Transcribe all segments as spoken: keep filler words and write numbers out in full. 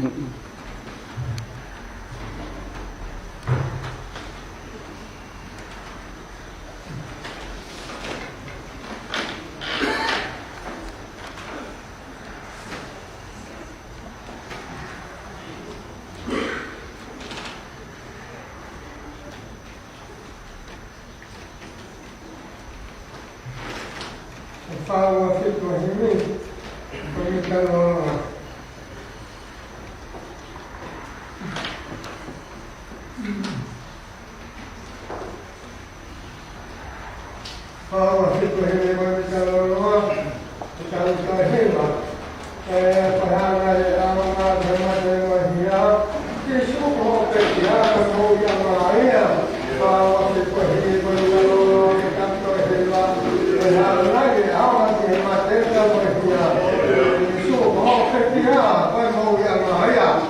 Fā ua fitu himi, ko e mitalo. Fā ua fitu himi, ko e mitalo. Mitalo hima. Ē, ko e hā nai e ʻaonga ʻo e mate mo e hia? Sīsū ko hoʻo pekia, ko e moʻui ʻa e ngaahi ʻaho. Fā ua fitu himi, ko e mitalo, mitalo hima. Ko e hā nai e ʻaonga ʻo e mate mo e hia? Sīsū ko hoʻo pekia, ko e moʻui ʻa e ngaahi ʻaho.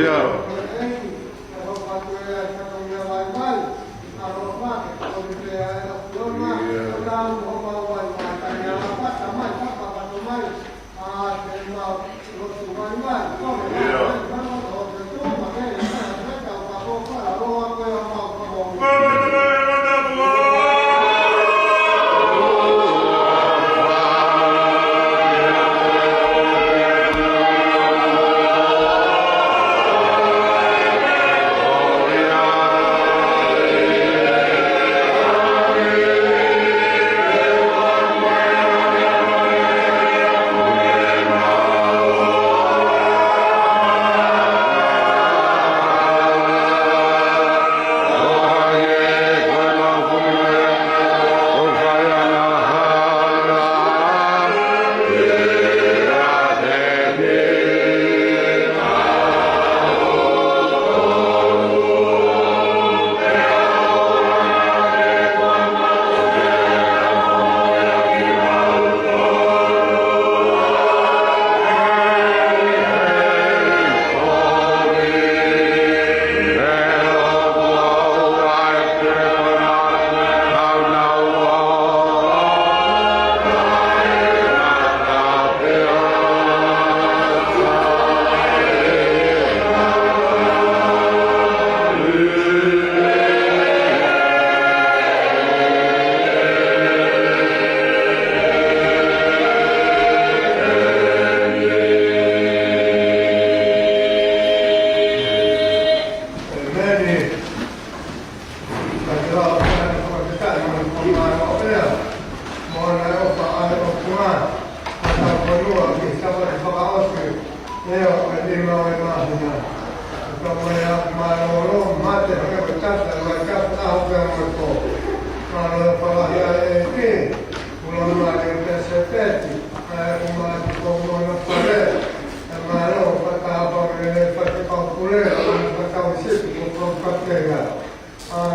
ʻA,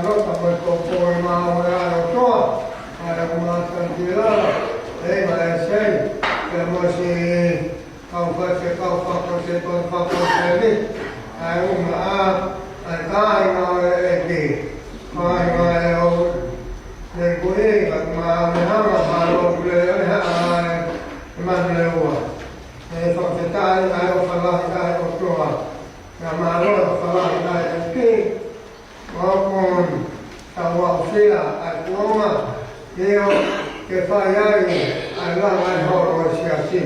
nota mo e poupou maʻu ʻa e ʻOtua, ʻa e ʻOtua Sāpila, ʻe ʻi ai ʻa e sei, pea mo siʻi kau faifekau fakaʻosi, kau fakaʻosi, ʻa e ʻumaʻā, ʻa e kāinga ʻo e ʻEiki, kāinga ʻo e ʻEiki, ka ma me hanga, mālō pule ʻa e, ʻa e manu leua. ʻE fakafetaʻi ʻa e ʻofa lahi ʻa e ʻOtua, pea mālō e ʻofa lahi ʻa e ʻEiki, ʻoku tau aʻusia ʻa e kuonga, ʻio, ke fai ai ʻa e langa ʻi holo ʻo e siasi.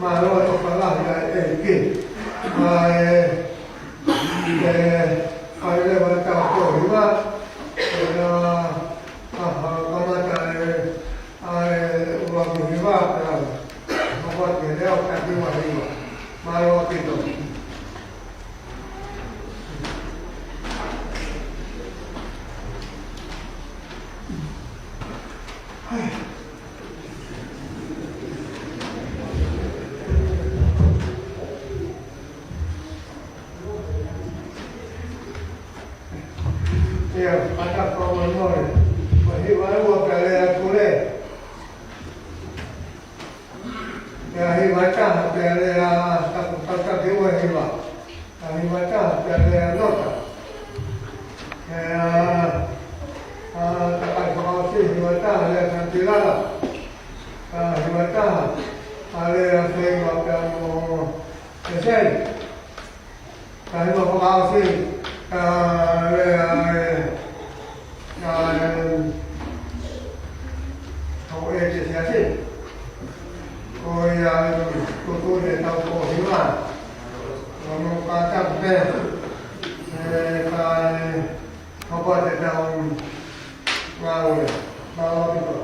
Mālō e ʻofa lahi ʻa e ʻEiki. ʻA e, ʻe fai leva ʻetau tō hiva, ʻe, ʻa, ʻa, ʻa, kamata e, ʻa e ʻuluaki hiva, pea hoko atu e lea ʻo e takimuʻa hiva. Mālō ʻaupito. ʻIo, kātaki fakamolemole. Ko e hiva ʻe ua pea lea atu leva. Pea hiva ʻe taha pea lea, taku, taku, taku ua hiva. Pea hiva ʻe taha pea lea nota. Pea, ʻa, takai fakaʻosi hiva ʻe taha lea Sāpila. Pea hiva ʻe taha, ʻa, lea Feiva pea mo ʻEseli. Ka hiva fakaʻosi, ka lea ʻa e, ʻa e, ʻa e, ʻa e siasi. Ko ia ʻoku tuʻutuʻuni ʻetau tō hiva. Ko hono kātaki pē, ʻe, kae hoko atu ʻetau ngāue. Mālō ʻaupito.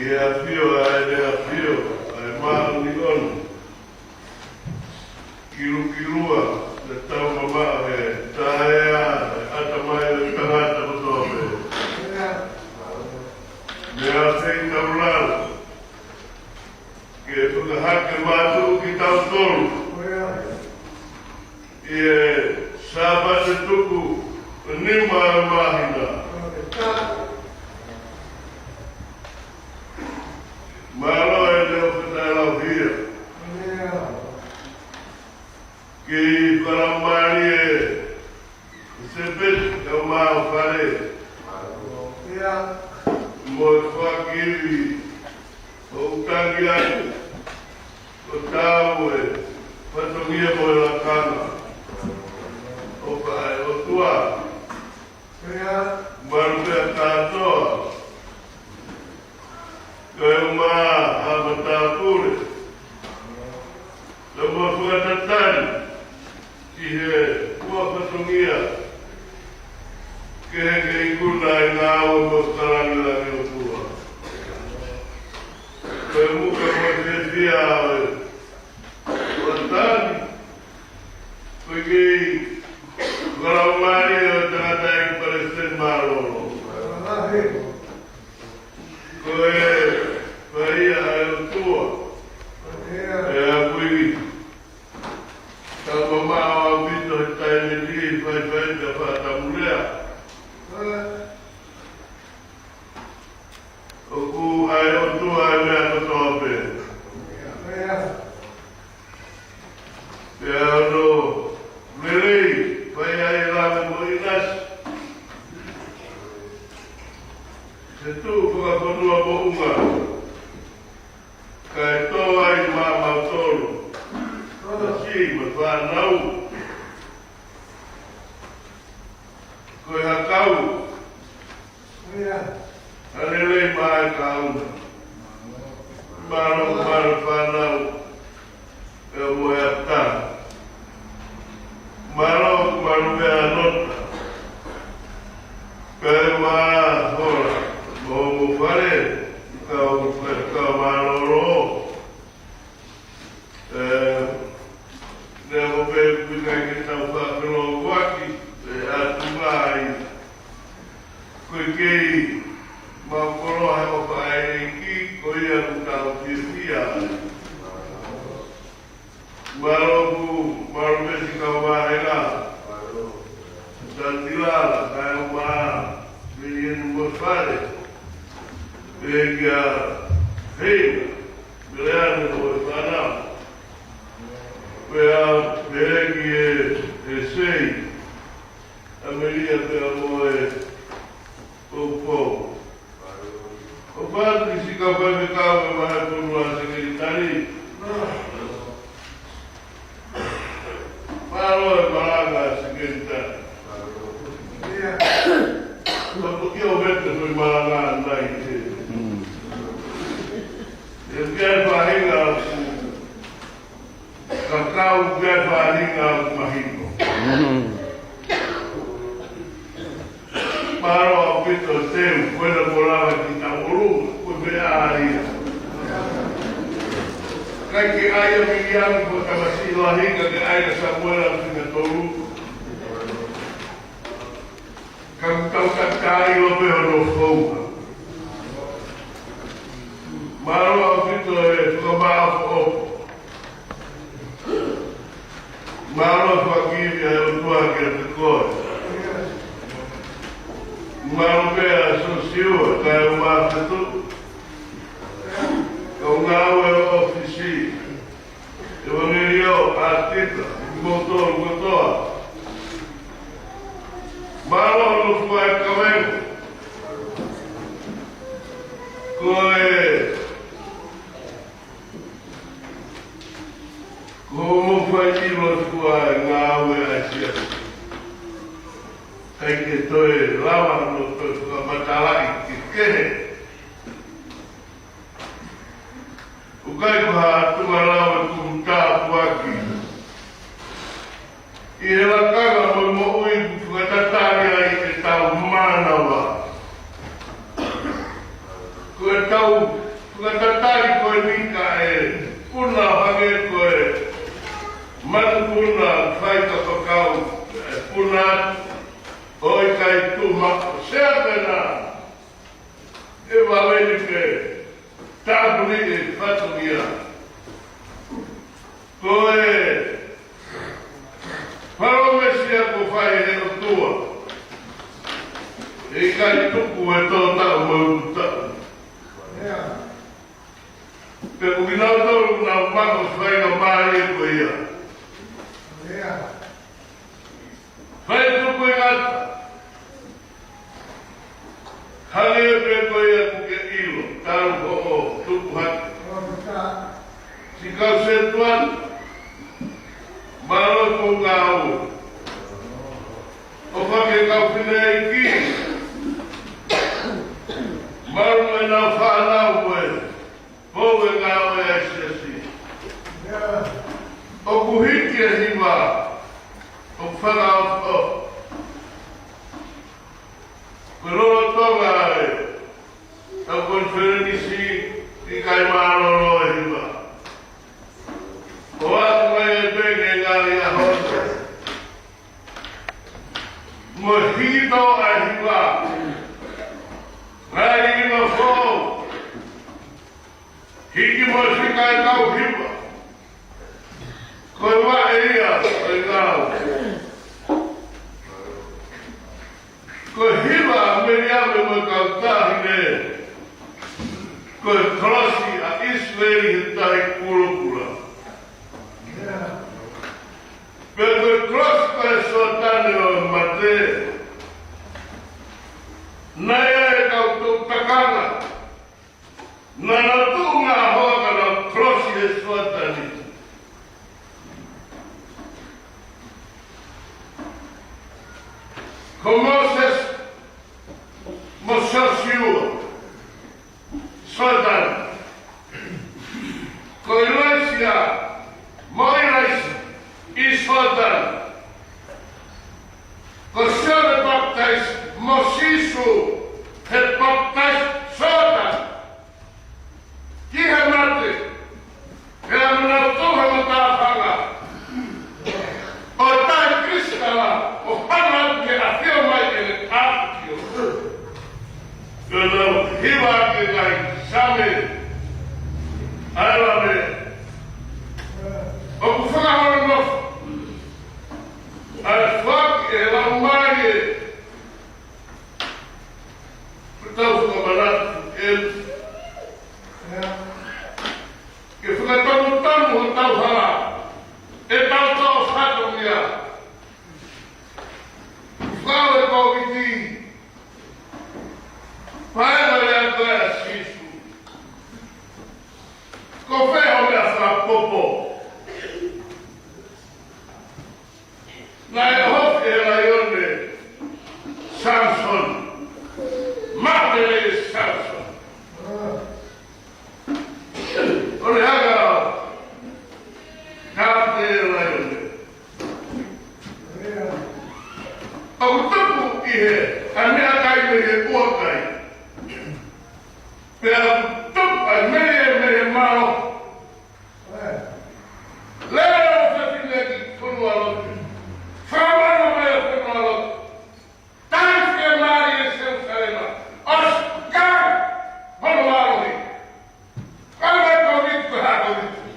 ʻI he ʻafio ʻa ʻEne ʻAfio ʻa e māʻoniʻoni, kilukilua, ʻe taumamaʻo he taea ʻa e ʻatamai ʻo e tangata kotoa pē. Meʻa feitaulalo ke fakahake mātuʻaki kitautolu ʻi he Sāpate tuku nima ʻo e māhina. Mālō e leʻo fetaulauhia ki he Falemālie Sepeti Kaumāfale mo e fakaivi ʻoku tangi atu ʻo tau e fatongia mo e lakanga ʻo e ʻOtua. Malu pē kātoa kae ʻumaʻā ʻa e matāpule, kae ʻumaʻā fakatatali ki he ua fatongia kehekehe ʻi he ngāue mo e lāngilangi ʻo e ʻOtua. Ko e muka mo e fiefia ʻo e ʻOtua ni, ko e kei fakamālō ʻo e tangataʻeiki palesiteni mālōlō. Ko e fai ʻa e ʻOtua ʻe ʻapi. Taumamaʻo ʻaupito he taimi ni, faifai pea fakatamulea. ʻOku ʻa e ʻOtua ʻa e meʻa kotoa pē. Pea ʻoku lelei fai ai e lave mo e ʻinasi. He tuʻu fakafonua moʻunga kae tō ai maʻamautolu, tasi mo e fānau. Ko e hakau ʻa e lelei mai kauna. Mālō, mālō fānau ʻe mo e ʻapitā. Mālō, mālō pē ʻa Nota. Pea mo e hola mo homo fale, kau, kau mālōlō. ʻE, ne ʻo pē kuikai ke tau fakafelōngoaki, ʻe atu mai. Ko e kei mau koloa he ʻofa ʻa e ʻEiki, ko ia ʻoku tau fiefia ai. Mālō ʻaupito, mālō pē siʻi kau vāhenga. Santilala, kae ʻumaʻā Vilieni mo e fale. Pea kia Heina, Meleane mo e fānau. Pea pehē ki he, he sei, ʻAmelia pea mo e poupou. ʻOfa atu ki siʻi kau faifekau mo e vahefonua sekelitali. Mālō e malanga sekelitali. Mālō ki ʻo vete foʻi malanga nai he. ʻE kia e faʻahinga ʻoku kakau, kia e faʻahinga ʻoku mahino. Mālō ʻaupito Teu, ko ena ko lava ki tau ʻolunga, ko e meʻa ia. ʻIkai ke ʻai ʻa Viliami ko e tamasiʻi lahi, ka ke ʻai ʻa Samuela ki he tolu. Ka tau kakai ʻo pē hono founga. Mālō ʻaupito e fakamaʻopoʻopo. Mālō e fakaivi ʻa e ʻOtua kiate koe. Mālō pē ʻa Sosiua, kae ʻumaʻā Fetuʻu. Kau ngāue ʻo e ʻōfisi. ʻEvangeliō, ʻātita, kimoutolu kotoa. Mālō hono fua e kavenga. Ko e, ko hoʻomou fai ʻilo ʻa e fua e ngāue ʻa e siasi. ʻIkai ke toe lava hono toe fakamatalaʻi kehekehe. ʻOku ʻikai ko ha tuʻunga lava ʻoku tāpuaki. ʻI he lakanga mo e moʻui ʻoku fakatatali ai ʻetau mānava. Ko ʻetau Ka tatali ko eni kae puna hake ko e manu puna fai ka fakau, e puna ʻo ʻikai tuma o sea pena. ʻE vaveni pē, tāpuni e fatongia. Ko e palōmesi ia kuo fai he ʻOtua. ʻE ʻikai tuku e tō taʻu mo e utu taʻu. Pea ko kinautolu naʻa nau maʻu faingamālie ko ia. Fai tuku e ngata. Hangē pē ko ia ʻoku ke ʻilo, talu hoʻo tupu hake. Siʻi kau sētuata, mālō e ngāue. ʻOfa ki he kau fineʻeiki, mālō e ngaahi fānau ko ē. Ko e ngāue ʻa e siasi. ʻOku hiki e hiva, ʻoku fakaʻofoʻofa. Ko e lolotonga e, ʻa e konifelenisi ʻikai mālōlō e hiva. ʻO aʻu mai e pē ki he ngaahi ʻaho. Mo hiki tō ʻa e hiva. Ngaahi hiva foʻou. Hiki mo e fika e kau hiva. Ko e vaʻe ia, ko e ngāue. Ko e hiva ʻa Meliame mo e kau taʻahine. Ko e kolosi ʻa ʻIsileli he Tahi Kulokula. Pea ko e kolosi ko e Soatane ʻo e mate. Naʻe ʻi ai e kau toʻu takanga. Naʻa nau tuʻu ngaahi hoa ka nau kolosi he Soatane. Ko Mōsese mo Siosiua, Soatane. Ko ʻIlaisiā mo ʻIlaisa, ʻi Soatane. Ko Sione Papitaiso mo Sīsū he papitaiso, Soatane. Ki he mate, pea mo nau tō he matāfanga. ʻO tai Kilisitala, ʻo hanga atu ke ʻafio mai ʻene ʻAfio. Pea nau hiva ki he ngaahi Saame, ʻa e Laame. ʻOku fakahono nofo. ʻA e foaki e Laumālie. Ko e tau fakamanatu eni. Ke fakatonutonu hotau hala. ʻEtau tō fatongia. Fale Kōviti. Paenga lea ko ē ʻa Sīsū. Ko fē hoʻo meʻa fakapopo? Naʻe ʻohofi ʻe he laione Samisoni. Mate leva Samisoni. ʻO ne hanga ʻo kātaki e laione. ʻOku tupu ʻi he ʻa e meʻakai mei he ʻuakai. Pea ʻoku tupu ʻa e melie mei he malohi. Lele ʻo fefine ki fonua lotu. Fakamana mai ʻa fonua lotu. Tali fiemālie ʻi Selusalema. ʻOsi kai hono malohi. Kai mai Kōviti ko e hā Kōviti.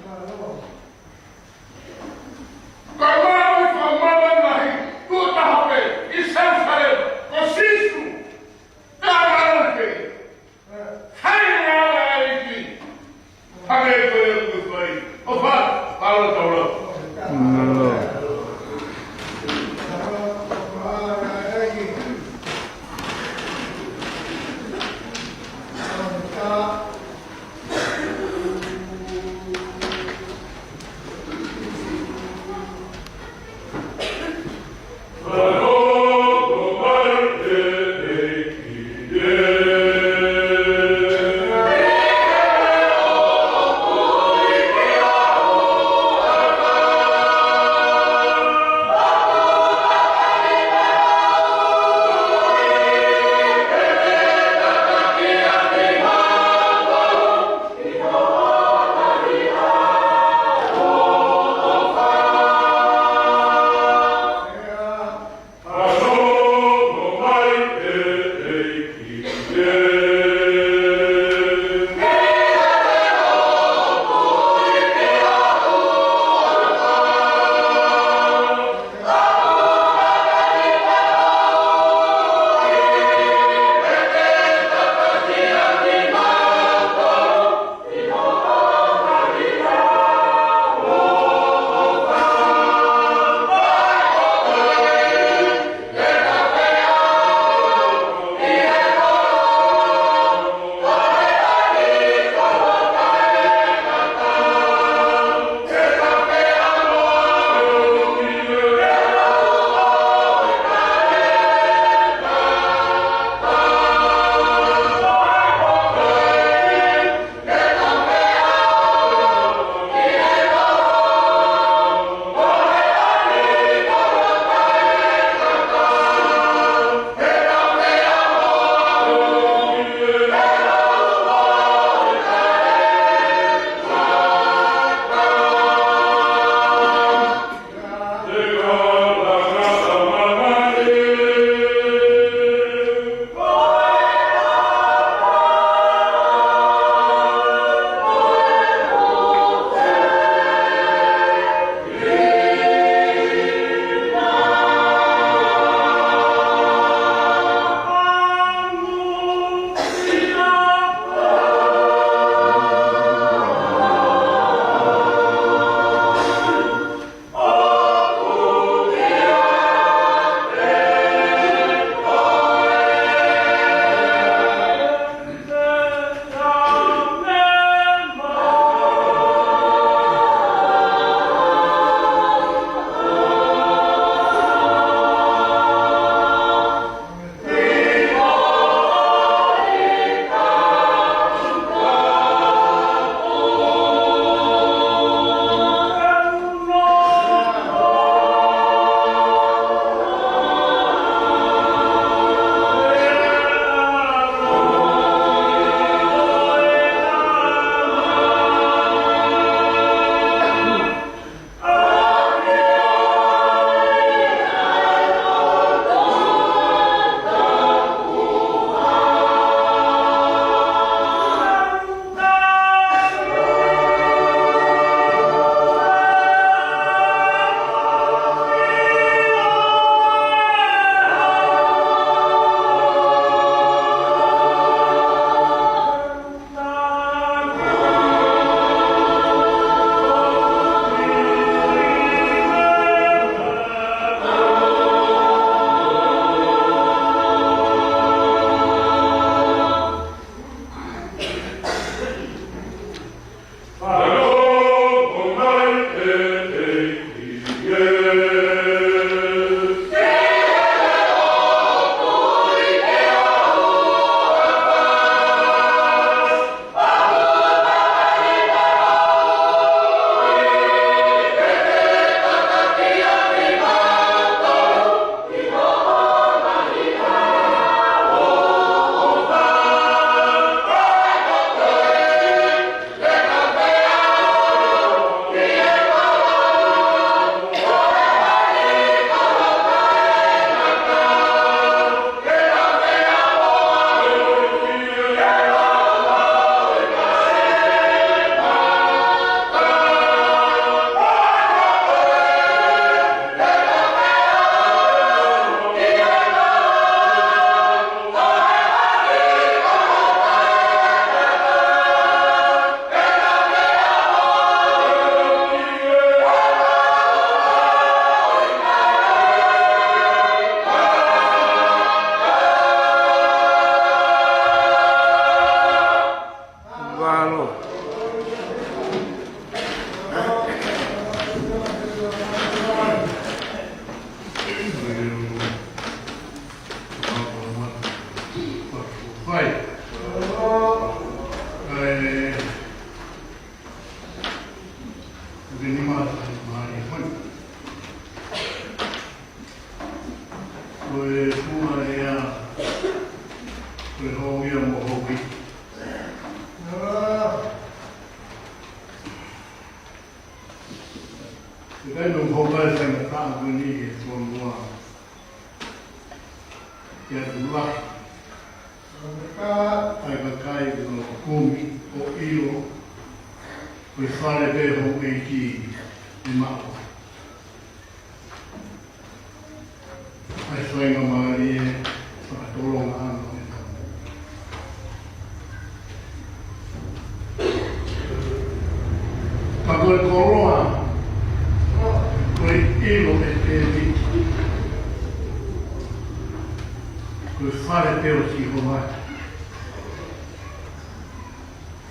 Ko e malohi fakamāmani lahi. Tuʻo taha pē ʻi Selusalema. Ko Sīsū. Pea malohi pē. Fai ngāue Ko e funga lea, ko e houʻeiki mo e houʻeiki. ʻIkai ke u hoko ai e faingataʻa ko eni he fonua ke ʻatu lahi ʻa e kakai ʻoku nau kumi ʻo ʻilo ko e fale pē houʻeiki ʻe maʻu ai ʻa e faingamālie fakatolonga ʻa e tau. Ka ko e koloa, ko e ʻilo ʻe Tēvita, ko e fale pē ʻo Sihova.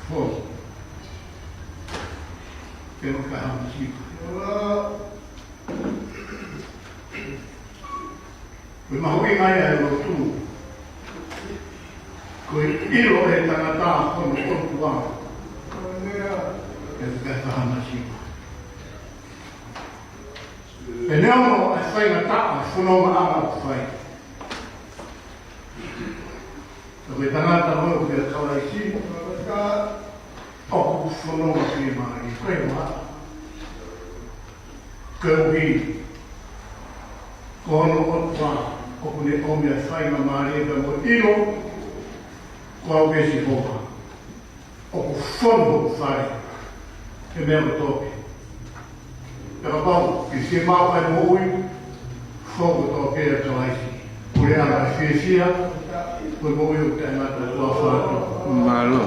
Fo. Pea ʻoku ʻikai ha masiva. Ko e mahuʻinga ia ʻo e lotu, ko e ʻilo ʻe he tangata hono ʻOtua. Pea ʻoku ʻikai ha masiva. Pea neongo ʻa e faingataʻa, ʻa e fononga ʻoku fai, ka ko e tangata ʻoku ʻia Kalaisi, ʻoku fononga fiemālie. Ko e ʻOtua, koeʻuhi ko hono ʻOtua ʻoku ne ʻomi ʻa e faingamālie pea mo e ʻilo ko au ko Sihova ʻoku fonu hoku fale he meʻa kotoa pē. Pea kapau ʻe fiemaʻu ʻa e moʻui, fonu kotoa pē ʻia Kalaisi. Pule ʻa e fiefia, ko e moʻui ʻoku taʻengata. Tuʻa ʻofa atu. Mālō.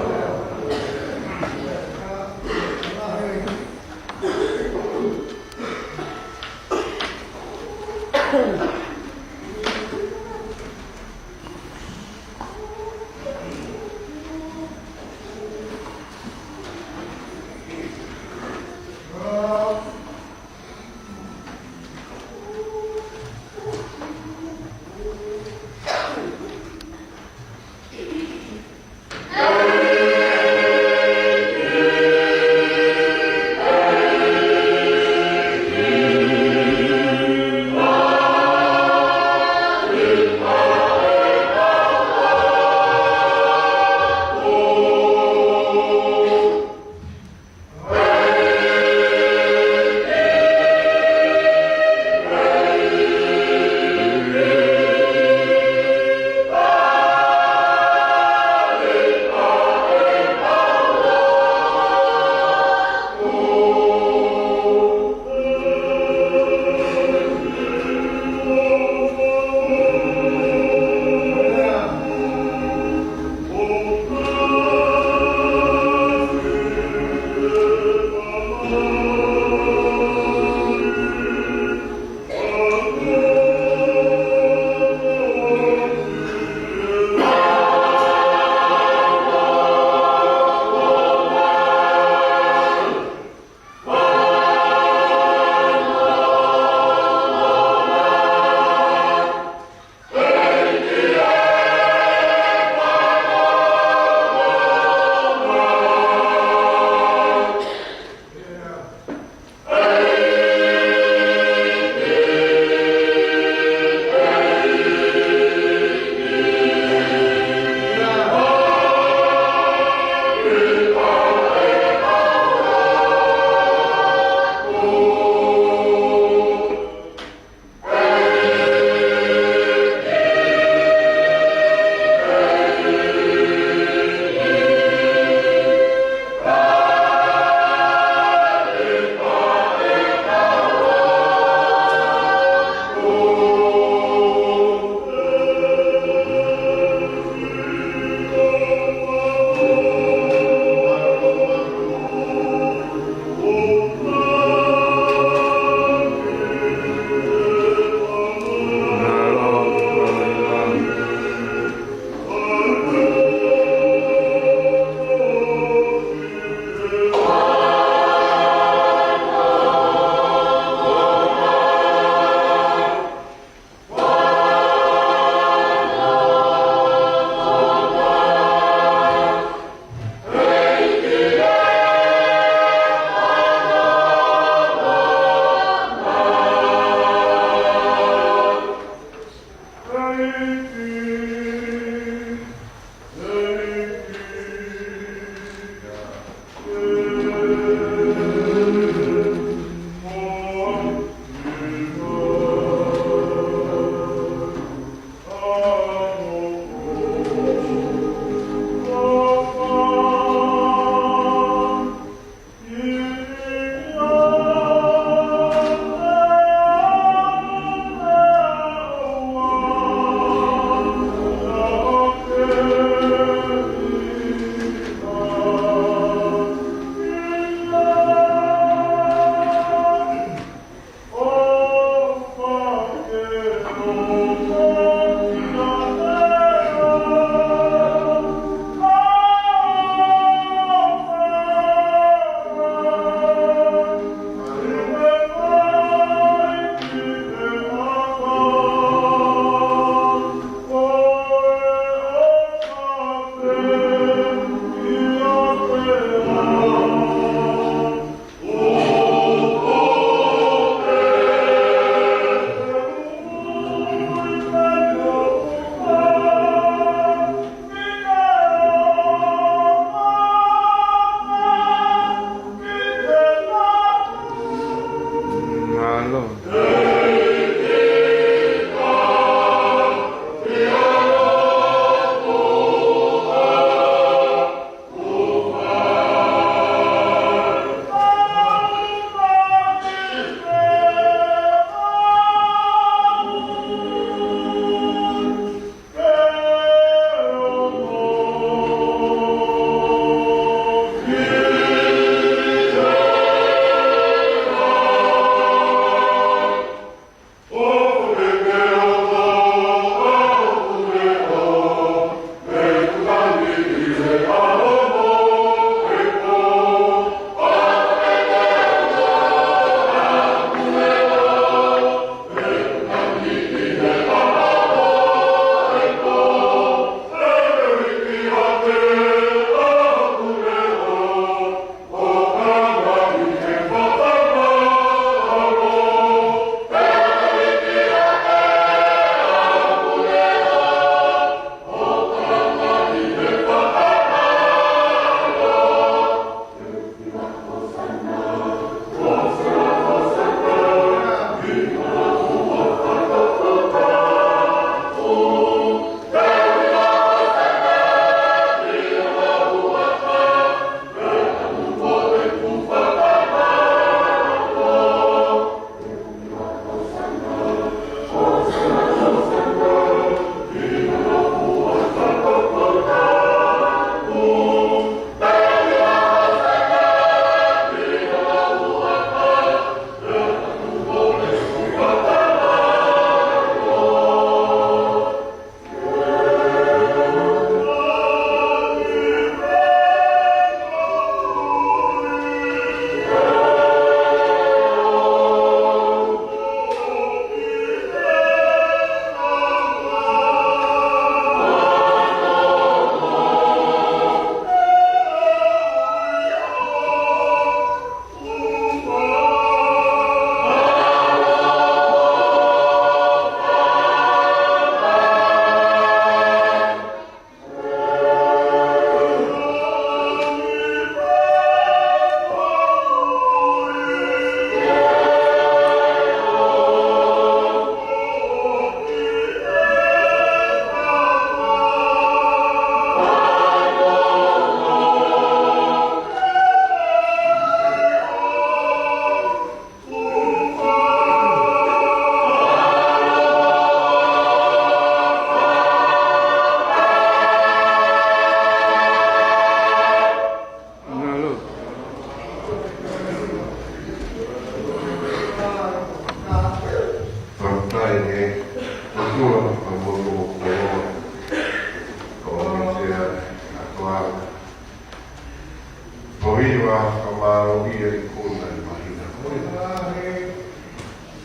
Ko ia ʻa e fakamālō ia ʻi he kuonga ʻi māhina ko ē.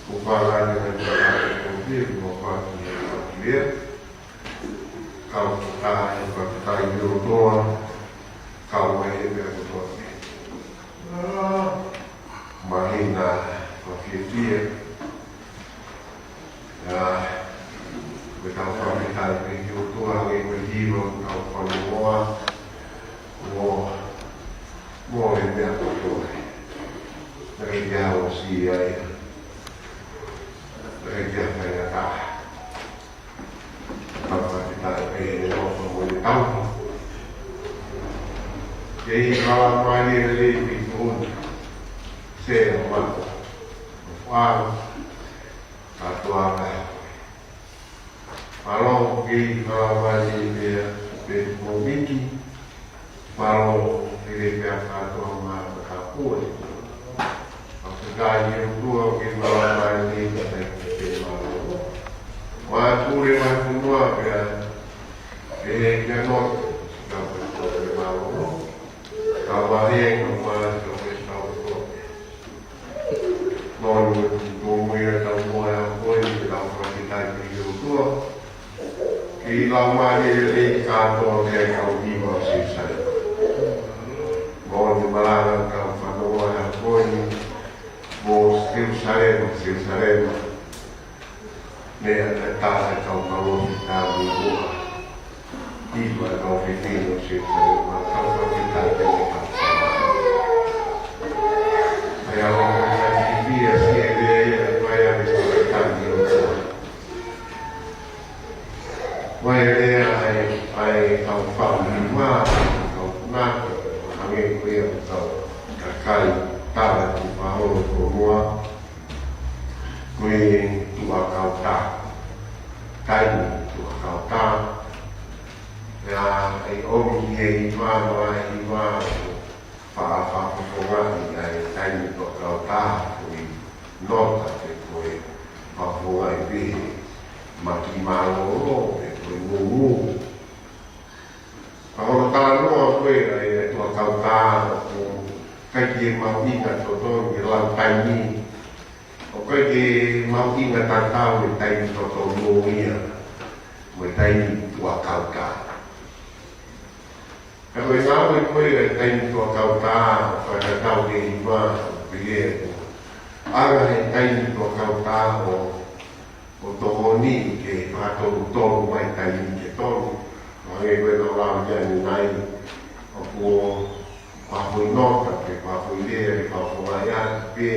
Ko e fakaʻamu ʻa e tangata ko ia, mo faki e faki ia. Kau fakataha ʻi he fakataha ʻi he ʻOtua, kau mai he meʻa kotoa pē. Māhina fakafiefia. ʻIo, ko ʻetau fakafetaʻi pē ki he ʻOtua, hangē ko e hiva ʻoku tau fanongoa, mo, mo e meʻa kotoa. Naʻe ʻikai ke ʻosi ia, naʻe ʻikai ke faingataʻa. Tau fakafetaʻi pē he ʻofa mo e tauhi. Kei hala mai e lelei pē ʻi he ʻOtua. Sea mako. Fānau. Katoanga. Mālō kei hala mai e meʻa pē mo Miki. Mālō pele pea kātoa ma ka kapue. Fakafetaʻi ki he ʻOtua ke mālō mai ni ka tai ke te mālō. Wa pule wa kunua pea. Ke he kia no. Ka pule mālō. Ka wa he ka wa ka wa ka wa. Mālō, tō mui ʻa tau moa ʻa koe, ke tau fakafetaʻi ki he ʻOtua. Kei lau mai e lelei kātoa ki he kau hiva ʻo Selusalema. Mālō, malanga kau fanongoa ʻa koe, mo Selusalema, Selusalema. Meʻa ka tā e kau kalofi tā mui moa. Hiva e kau fefine ʻo Selusalema, kau fakafetaʻi ki he kau. ʻAi ʻa e kau fefine, ʻa e lea ia, ʻa e lea ʻa e kau fefine ʻo Selusalema. Ko e lea ʻa e, ʻa e kau fefine, kau nako, hangē ko ia ʻa e kau kakai, tala ki paholo ko mua. Ko e tuʻa kautā. Taimi tuʻa kautā. Pea ʻe ʻomi ʻe he hiva, ʻa e hiva, faʻa, faʻa fofongaʻi ʻa e taimi tuʻa kautā, ko e nota pe ko e faʻa fofongaʻi pē he maki mālōlō pe ko e ngūngū. Ka hono talanoa ko ē ʻa e tuʻa kautā ʻoku ʻikai ke mahuʻinga totonu ke lau taimi. ʻOku ʻikai ke mahuʻinga tatau e taimi totonu ia mo e taimi tuʻa kautā. Ka ko e ngāue ko ē ʻa e taimi tuʻa kautā, ʻoku fakatatau ki he hiva, ʻoku pehē ʻoku ʻaonga he taimi tuʻa kautā ʻo ʻo tokoni ke fakatonutonu mai taimi ke tonu. Hangē ko e tau lau ki ai ʻanenai, ʻoku pā foʻi nota, pe pā foʻi lea, pe pā foʻi lea, pe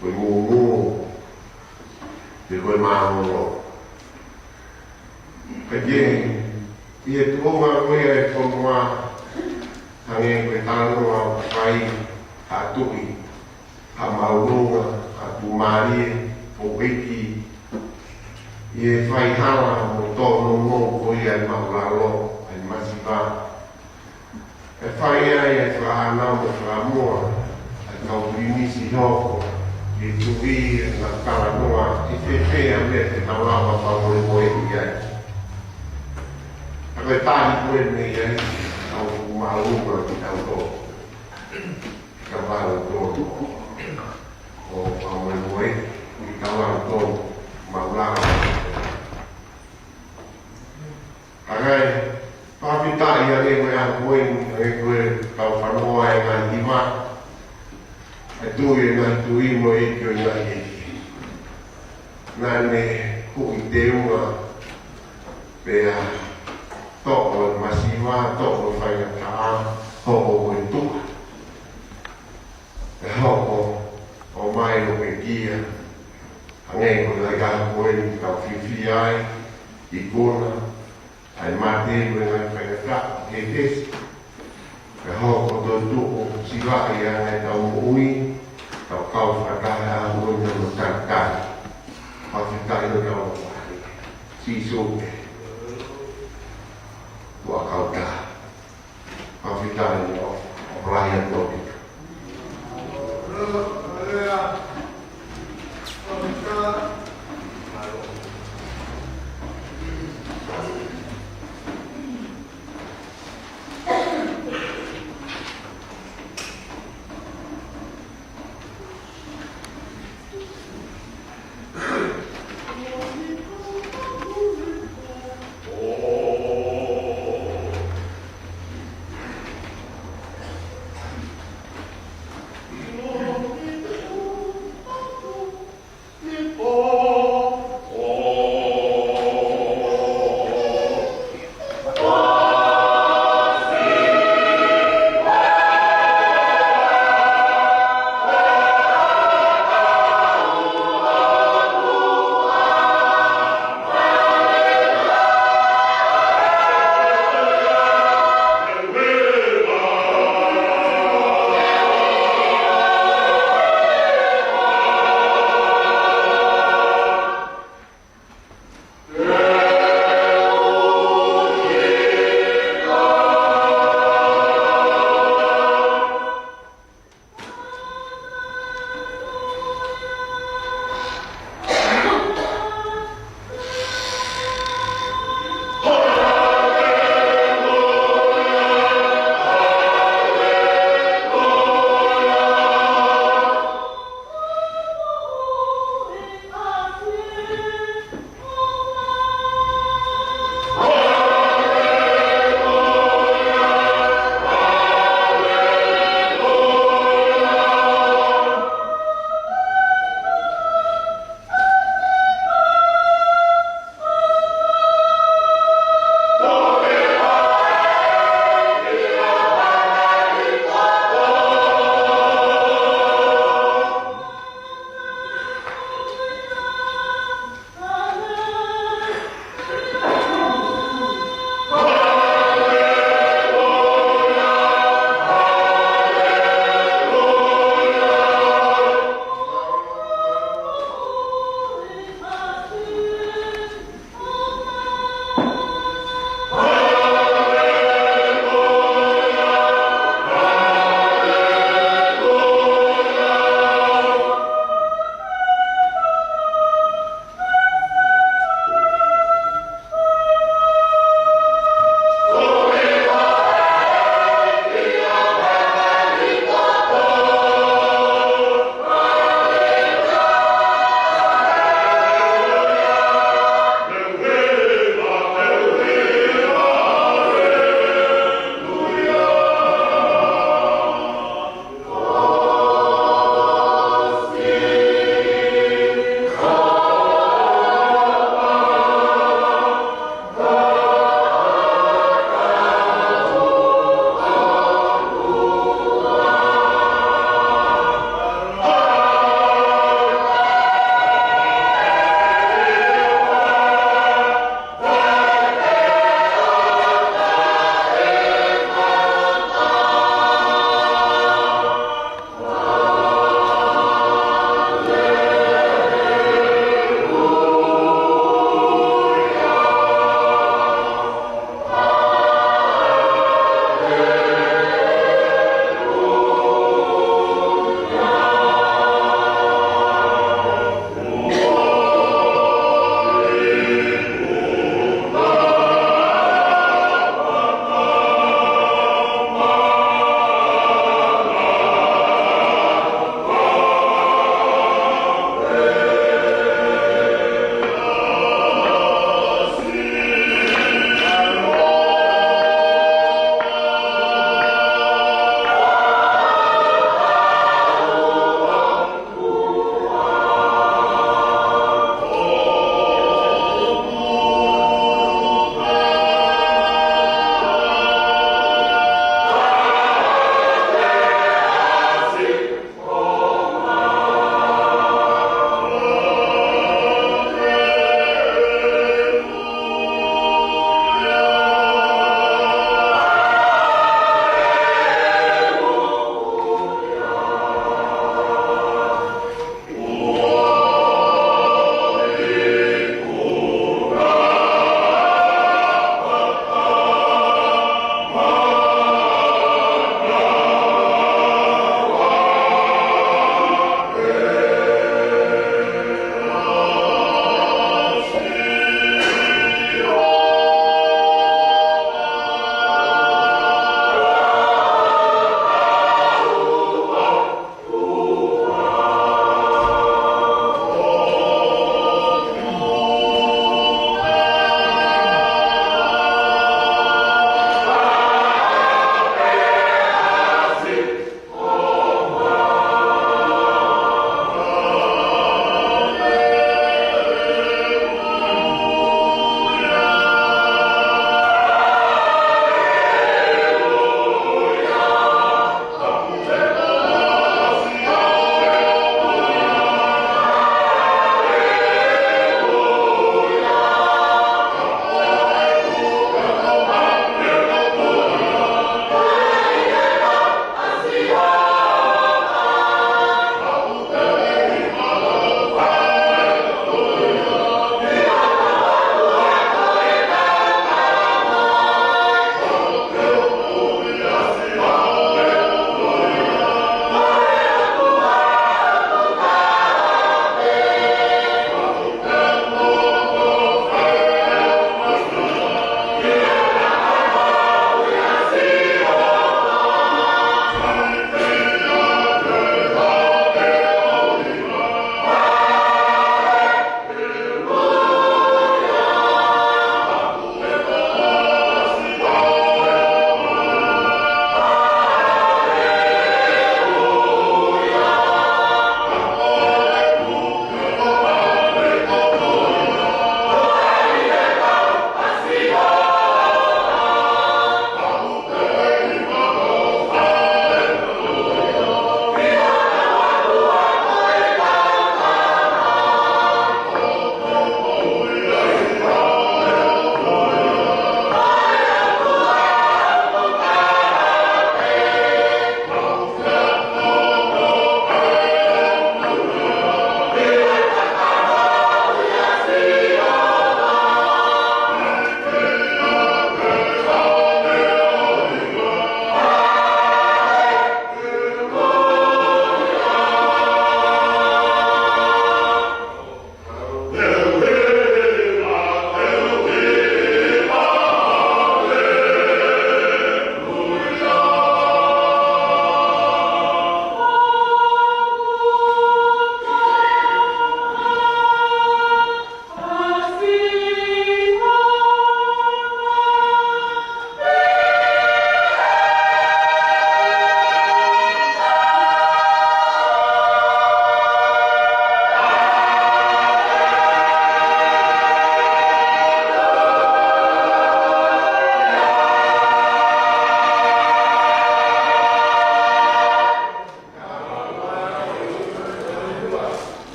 ko e ngūngū, pe ko e mālōlō. Ka ke, ʻi he tuʻunga ko ia e fonua, hangē ko e talanoa ʻoku fai, ha tuʻi, ha maulunga, ha tuʻumālie, houʻeiki, ʻi he faihala mo tōnounou ko ia ʻa e māʻulalo, ʻa e masiva. ʻE fai ai e fānau mo e fāmoa, ʻa e kau pilinisi hoko, ʻi he tuʻi ʻa e talanoa, ʻe fēfē ʻa e meʻa te tau lava fakamolemoleʻi ai. Ka ko e tali ko ē mei ai, ʻa e maulunga ki tau tō. Ka vale tō. ʻO fakamolemole, ʻi tau tō, māʻulalo. Ka ʻai, fakafetaʻi ʻa e meʻa ko eni, ʻa e ko e kau fanongoa e ngaahi hiva, e tuʻi e ngaahi tuʻi mo e ʻeiki e ngaahi ʻeiki. Naʻa ne huʻi teunga, pea toʻo e masiva, toʻo e faingataʻa, hoko ko e tuʻa. ʻE hoko, ʻomai ʻo pekia. Hangē ko e lahi kaha ko eni ke tau fiefia ai, ikuna, ʻa e mate mo e ngaahi faingataʻa, he kesi. ʻE hoko toetuʻu, silaʻi ʻa e ngaahi tau moʻui, tau kau fakataha ʻa e moʻui mo tau tali. Fakafetaʻi ʻo tau fakafetaʻi. Sīsū pē. Tuʻa kautā. Fakafetaʻi ʻo, ʻo lahi atu ʻaupito.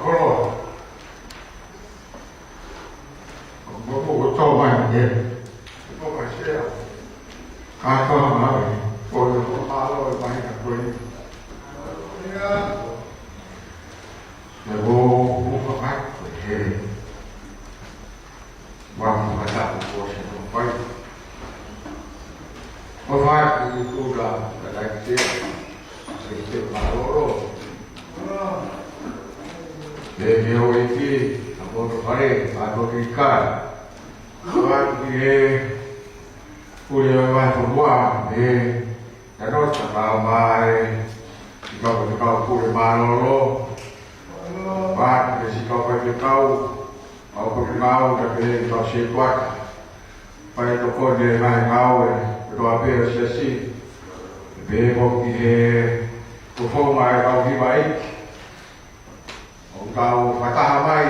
Kolo. Ko ko ko tau mai ke. Ko mai sea. Ka ko mai. Ko ko malo mai ka ko ni. Ia. Ia ko ko ka ko he. Wa ko ka ta ko ko se ko pai. Ko fai ki tu la la la ke. Ke ke malo. Ke ke o iki a ko to pare a to ki ka. Wa ki he. Kule o mai ko wa he. Ka no ta ka mai. Ki ka ko ka kule malo. Wa ki he si ka ko ke kau. Au ko ke kau ka ke ka se kuata. Fai tokoni e ngaahi ngāue kotoa pē ʻo e Siasi. Pehē foki ki he ko fou mai kau hiva ʻi. ʻO kau fakataha mai.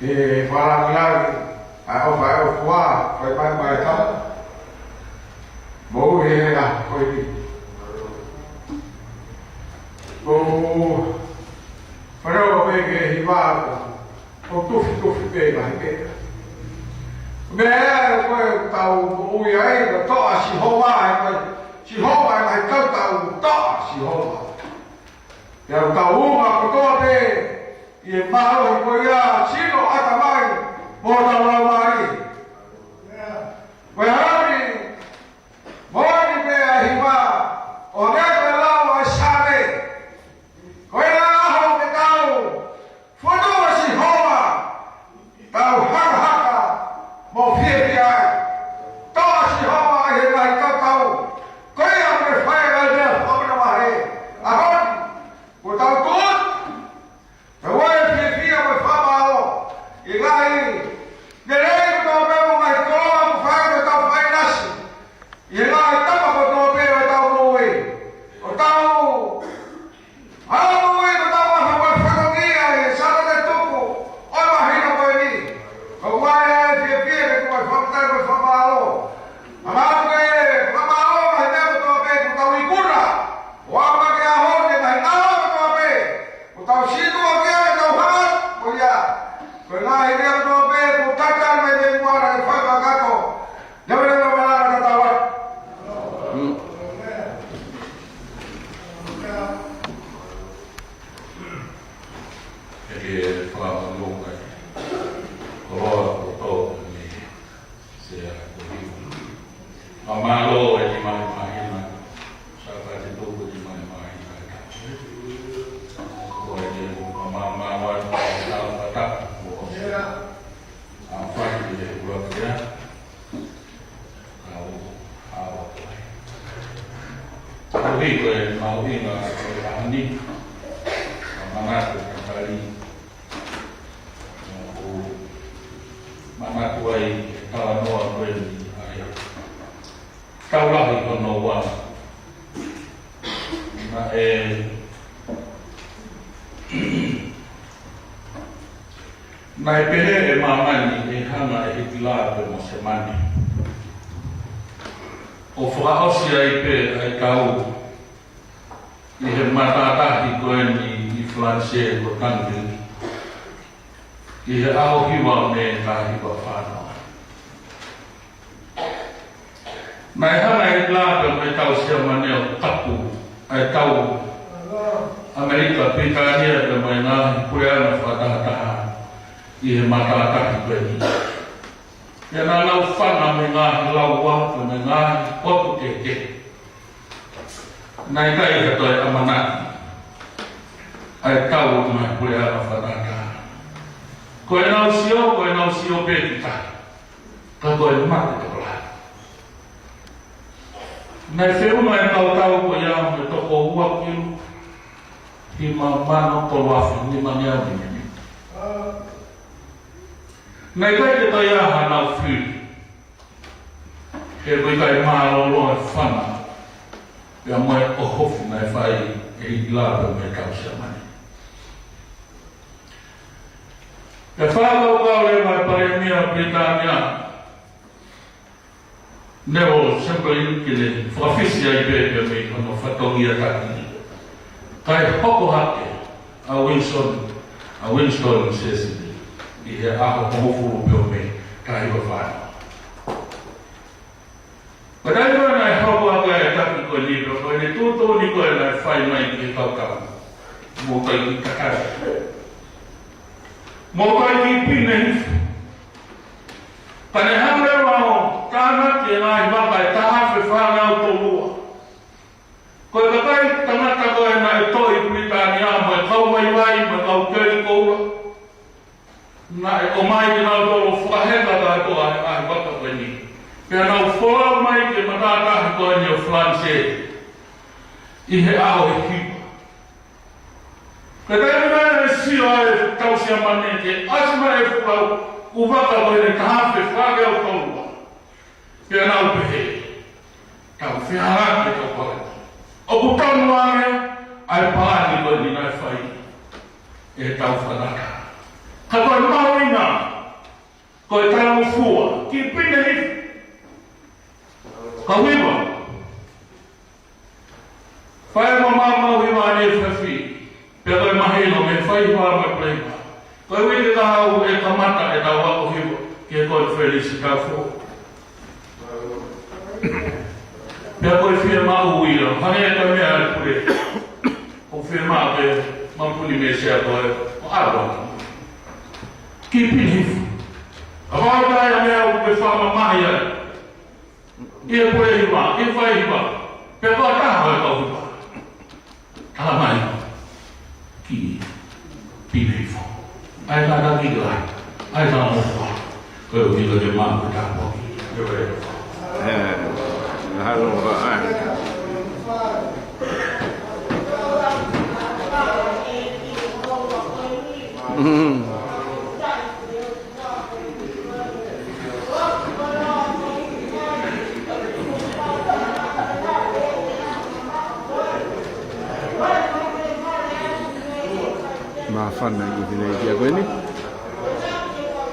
Ke fakalāngilangi ʻa e ʻofa ʻa e ʻOtua, fai mai mai ka. Mou he a ko eni. Ko fare o pē ke hiva ko. ʻO tufi tufi pē ngaahi pē. Meʻa ko e tau moʻui ai, ko toʻa Sihova, ʻa e mai, Sihova, ʻa e mai tau tau toʻa Sihova. Pea ʻoku tau uma kotoa pē, ʻi he mālohi ko ia, sino ʻatamai, mo tau laumālie. Ko e hā ni, moʻoni pē ʻa e hiva, ʻo hangē ko e lau ʻa e Saame. Ko e ʻaho ke tau, fotu ʻa Sihova, tau hakahaka, mo fiefia ai. Toʻa Sihova ʻi he ngaahi tautau, ko ia ʻoku ne fai ʻa e meʻa fakamamahi, ʻaho ni, ko tau tū, tau ʻai fiefia mo fakamālō, ʻi he ngaahi lelei kotoa pē mo e ngaahi koloa ʻoku fai ʻe hotau fainasi, ʻi he ngaahi tapa kotoa pē ʻo ʻetau moʻui. ʻO tau, ʻa e moʻui ko tau ʻa e fatongia ʻi he Sāpate tupu ʻo e māhina ko eni. Ko e ʻai ʻa e fiefia ke tuku ai e fakafetaʻi mo e fakamālō. Manatu ke fakamālō ʻa e meʻa kotoa pē kuo tau ikuna. ʻO aʻu mai ki he ʻaho ni, ngaahi ngāue kotoa pē kuo tau sītuʻa ki ai, tau hanga ko ia. Ko e ngaahi meʻa kotoa pē kuo tata mai mei muʻa ke fai kakato. Neongo e malanga tatau atu. Mm. Ke ke fakamālō ai. Koloa kotoa ni. Sea ko hiu. Fakamālō e ni mai mahina. Sāpate tupu e ni mai mahina. Ko e ni fakamālō atu e tau kata. Ko sea. ʻA fai ki he kula kia. Kau ʻawa ko ai. Koeʻuhi ko e mahuʻinga ko e ʻaho ni. Ka manatu ka tali. ʻOku manatu ai e talanoa ko eni ʻa e tau lahi ko Noa. Naʻe, naʻe pehē ʻe māmani ʻe hanga ʻe Hitilā pea mo Siamane ʻo fakaʻosi ai pē ʻa e tau ʻi he matātahi ko eni ʻi Falanisē ko Tangier, ʻi he ʻaho hiva Mē taha hiva fā noa. Naʻe hanga ʻe Hitilā pea mo e tau Siamane ʻo tapu ʻa e tau ʻAmelika, Pilitānia pea mo e ngaahi puleʻanga fakatahataha ʻi he matātahi ko eni. Pea naʻa nau fana mei he ngaahi laua, pea mei he ngaahi potu kehekehe. Naʻe ʻikai ke toe ʻamanaki ʻa e tau ʻo e ngaahi puleʻanga fakatahataha. Ko ʻenau sio, ko ʻenau sio pē ki tahi. Ka ko e mate tokolahi. Naʻe feʻunga e tau tau ko ia mo e toko ua kilu, hima mano tolu afe nima ngeau nima nima. Naʻe ʻikai ke toe ʻi ai haʻanau fili. He ʻoku ʻikai mālōlō e fana pea mo e ʻohofi naʻe fai ʻe Hitilā pea mo e tau Siamane. Pea fakakaukau leva e Palēmia Pilitānia, Neville Chamberlain, ke ne fakafisi ai pē pea mei hono fatongia taki. Kae hoko hake ʻa Winston ʻa Winston Churchill ʻi he ʻaho hongofulu pē ʻo Mē, taha hiva fā noa. Pea taimi naʻe hoko atu ai e taki ko eni pea ko ʻene tuʻutuʻuni ko ē naʻe fai mai ki he kau tau, mou ʻikai ke kakano, mou ʻikai ke pine hifo. Ka ne hanga leva ʻo tānaki e ngaahi vaka ʻe taha afe fāngeau tolu ua. Ko e kakai tangata ko ē naʻe toʻo ʻi Pilitānia mo e kau vaivai mo e kau keli koula, naʻe ʻomai ke nau tolo fakaheka kātoa ʻa e vaka ko eni. Pea nau folau mai ki he matātahi ko eni ʻo Falanisē ʻi he ʻaho ʻe hiva. Ka taimi naʻe sio ai e tau Siamane ke ʻasi mai e fuʻu vaka ko eni ʻe taha afe fāngeau tolu ua, pea nau pehē, tau fehālaaki ʻetau palani. ʻOku tonu ange ʻa e palani ko eni naʻe fai ʻe he tau fakanatā. Ka ko e mahuʻinga, ko e talangofua, ke pine hifo. Kau hiva. Fai mo maumau hiva ʻanefē, pea ko e mahino mei he fai hiva mo e pule hiva. Ko e uike kahaʻu ʻe kamata ʻetau ako hiva ki he konifelenisi taʻu foʻou. Pea ko e fiemaʻu ia, hangē ko e meʻa ʻa e pule, ʻoku fiemaʻu ke ma puni mei se a ko e, ʻo ʻalu atu. Ke pine hifo. ʻA e meʻa ʻoku ke fakamamahi ai. ʻI he pule hiva, ʻi he fai hiva, pea ko e taha ʻo e kau hiva. Tala mai, ke pine hifo. ʻAi ka ta ki la, ʻai ka mo fa. Ko e ʻuhinga ke maʻu ko e tāpuaki. Ke ʻoua e fa. Eh, mahalo ʻa e. Mm. Māfana ki he fineʻeiki ko eni.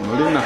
Molina.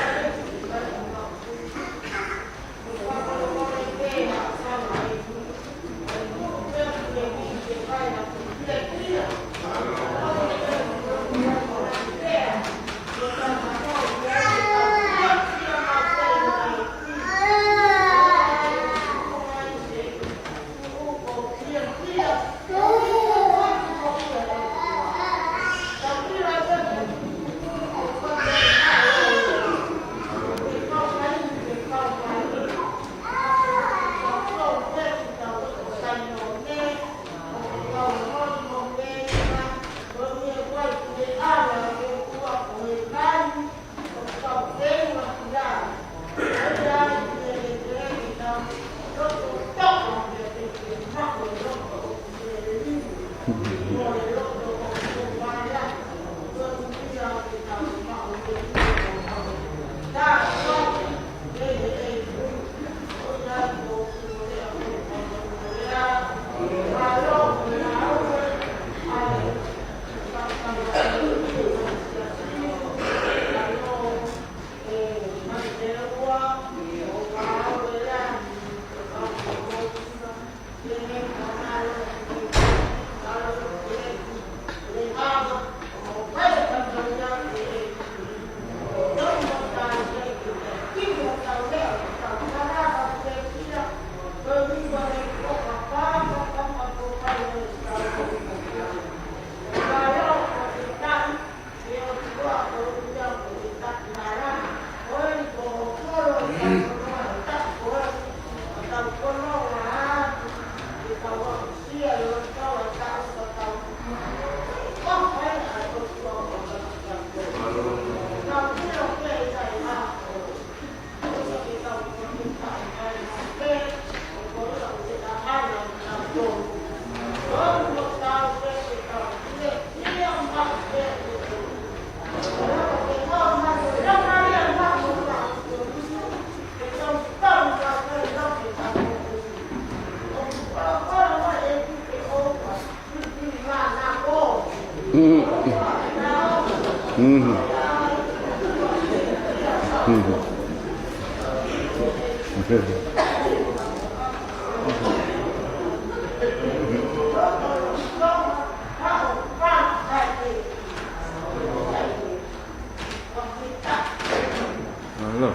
Mm,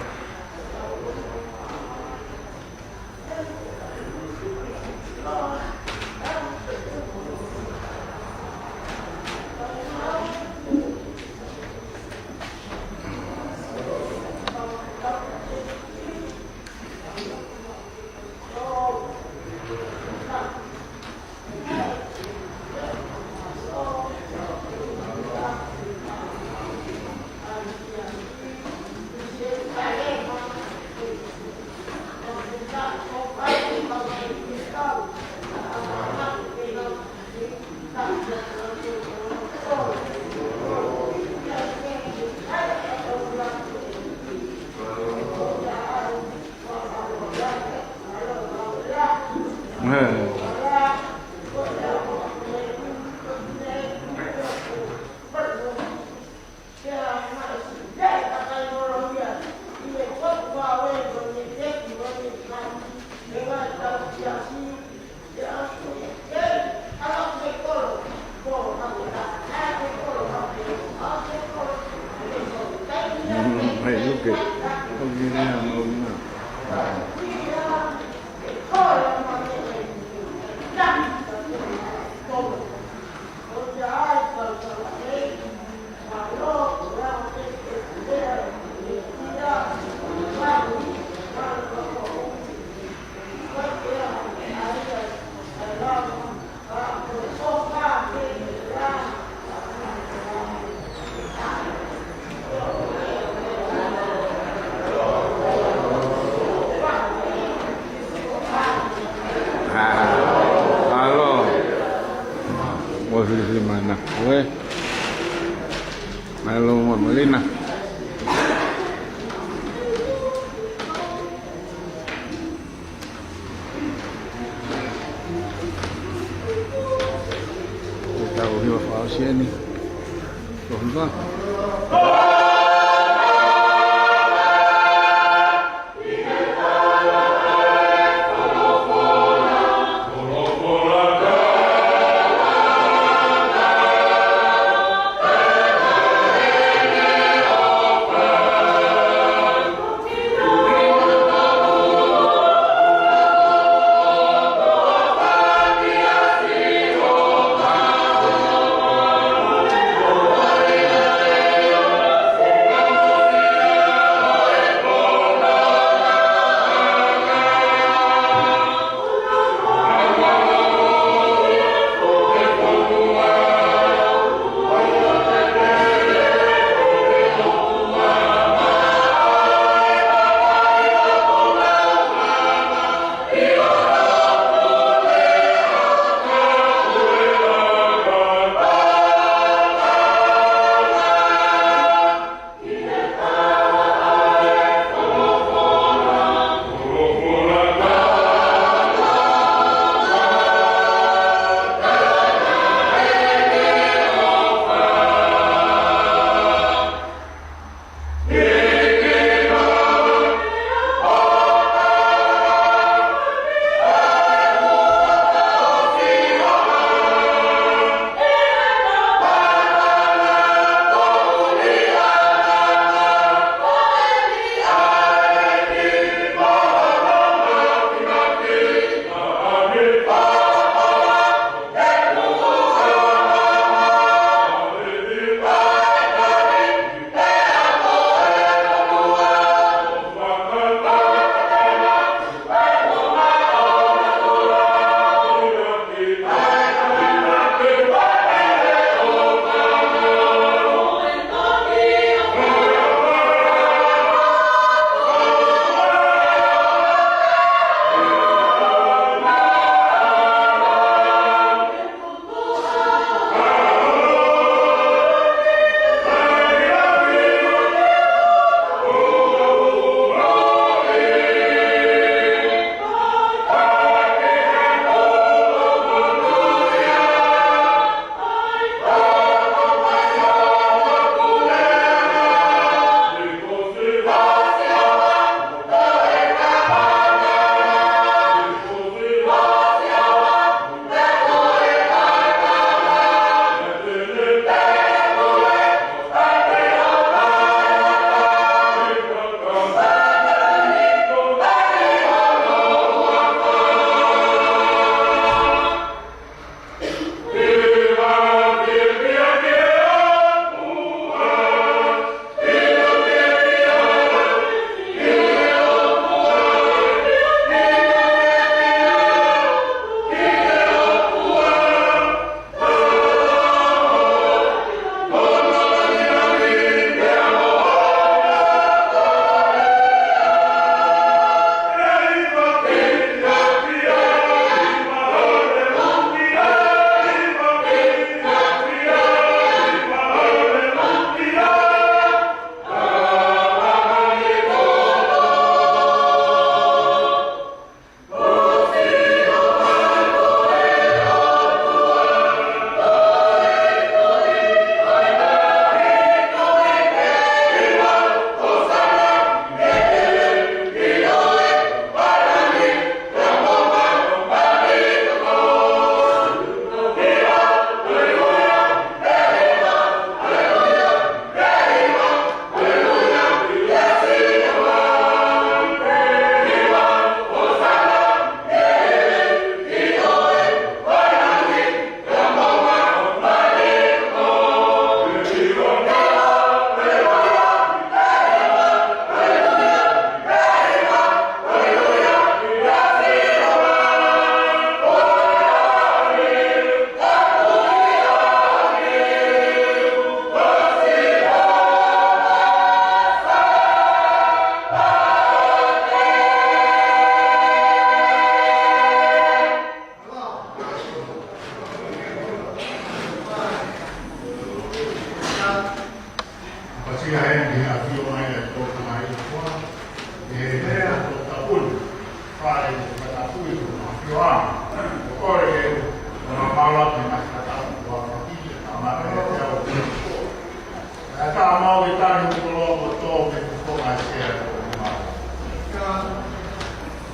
hey, look at, look at him, look at him. ʻAlo. Ua fili fili mana. Ue. ʻAlo, ua malina. Ko e tau hiva fakaʻosi eni. Ko e hiva. Pasia heni ʻa e ʻafio mai ʻa e ʻOtua mai ʻi he ʻOtua. ʻE meʻa ko tapuni. Fale ko tapui ko mafioa. Ko kore ke ko na maula ke na katapu ko a kite ka mare ke au. ʻE tā mau e tani ko lo ko tō me ko ko ai sea ko ma.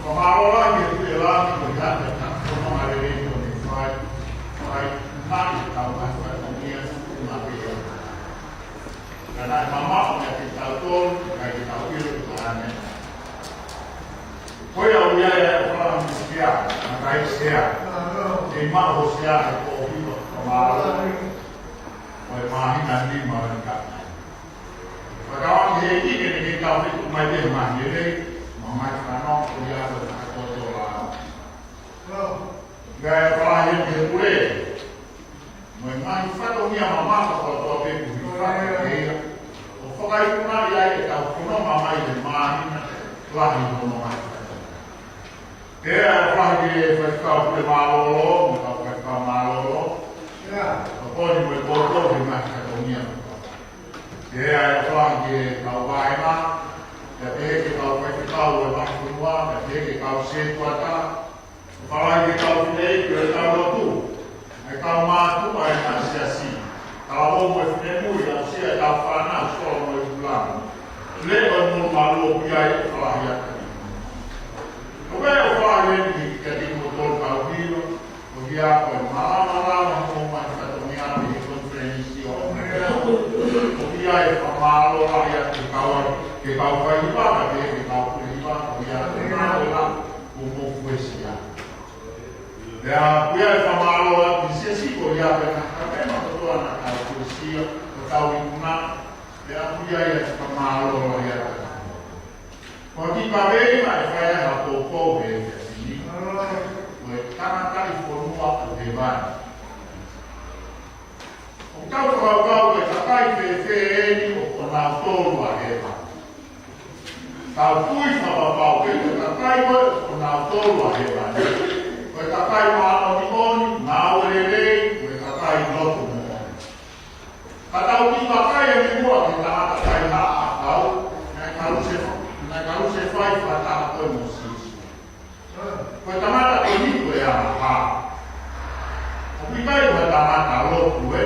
Ko maula ke te la ko ia ke ta ko no mare ko ne fai. Fai mai tau mai fai ko ia ko ma ke. Ka naʻe mamaʻo meiate kitautolu, ʻikai ke tau ʻilo ki he ʻaho ni. Ko ia ʻoku ʻi ai ʻa e ʻofa ʻa e Mīsaia, ʻa e Kaisea, ʻe maʻu ʻe he Mīsaia ʻa e kōhiva, ʻo mālō, ʻo e māhina nima ʻo e kakai. Fakatauange ʻe he ʻEiki ke ne kei tau fetuku mai pē he māhina lelei, mo e ngaahi fanongo, ko ia ko e fakatotolo ʻa e ʻOtua. Pea ʻe fai ʻe he pule. Mo e ngaahi fatongia mamata kotoa pē kuo hifo ʻaki ʻe ia. ʻO fakaikunaʻi ai ʻetau fononga mai he māhina lahi hono ngaahi fatongia. Pea ʻe fai ki he faifekau pule mālōlō, mo e kau faifekau mālōlō. ʻO tokoni mo e koukou he ngaahi fatongia. Pea ʻe fai ki he kau vāhenga, pea pehē ki he kau faifekau ʻo e vahefonua, pea pehē ki he kau sētuata, ʻo fai ki he kau fineʻeiki ʻo e kau lotu, ʻa e kau mātuʻa ʻo e ngaahi siasi, talavou mo e finemui, aʻusia ʻetau fānau, sola mo e ʻuluaki. Leʻo mo e malu ʻoku ʻi ai ʻo fai atu. ʻOku ou fai eni kiate kimoutolu kau hiva, ko ia ko e malamalama hoʻomou ngaahi fatongia mei he konifelenisi ʻo ʻOmeka. ʻOku ʻi ai e fakamālō lahi atu ki he kau, ki he kau faihiva, kae pehē ki he kau pule hiva, ko ia ko e ngāue lahi kuo mou fuesia. Pea ʻoku ʻi ai e fakamālō atu ki he siasi ko ia pea na ka pena kotoa naʻa tau fuesia, ʻo tau ikuna, pea ʻoku ʻi ai e fakamālō lahi atu. Ko e kiʻi kaveinga ʻe fai ai ha poupou he efiafi ni. Ko e tangataʻi fonua ʻo hēvani. ʻOku tau fakakaukau ko e kakai fēfē eni ʻoku ʻonautolu ʻa hēvani. Tau tui fakapapau pē ko e kakai ko ē ʻoku ʻonautolu ʻa hēvani. Ko e kakai māʻoniʻoni, ngāue lelei, ko e kakai lotu moʻoni. Ka tau kiʻi vakai ange muʻa ki he tangata kaihaʻa ʻakau, naʻe kalusefai, naʻe kalusefai fakataha ko ē mo Sīsū. Ko e tangata ko eni ko e angahala. ʻOku ʻikai ko ha tangata lotu ē.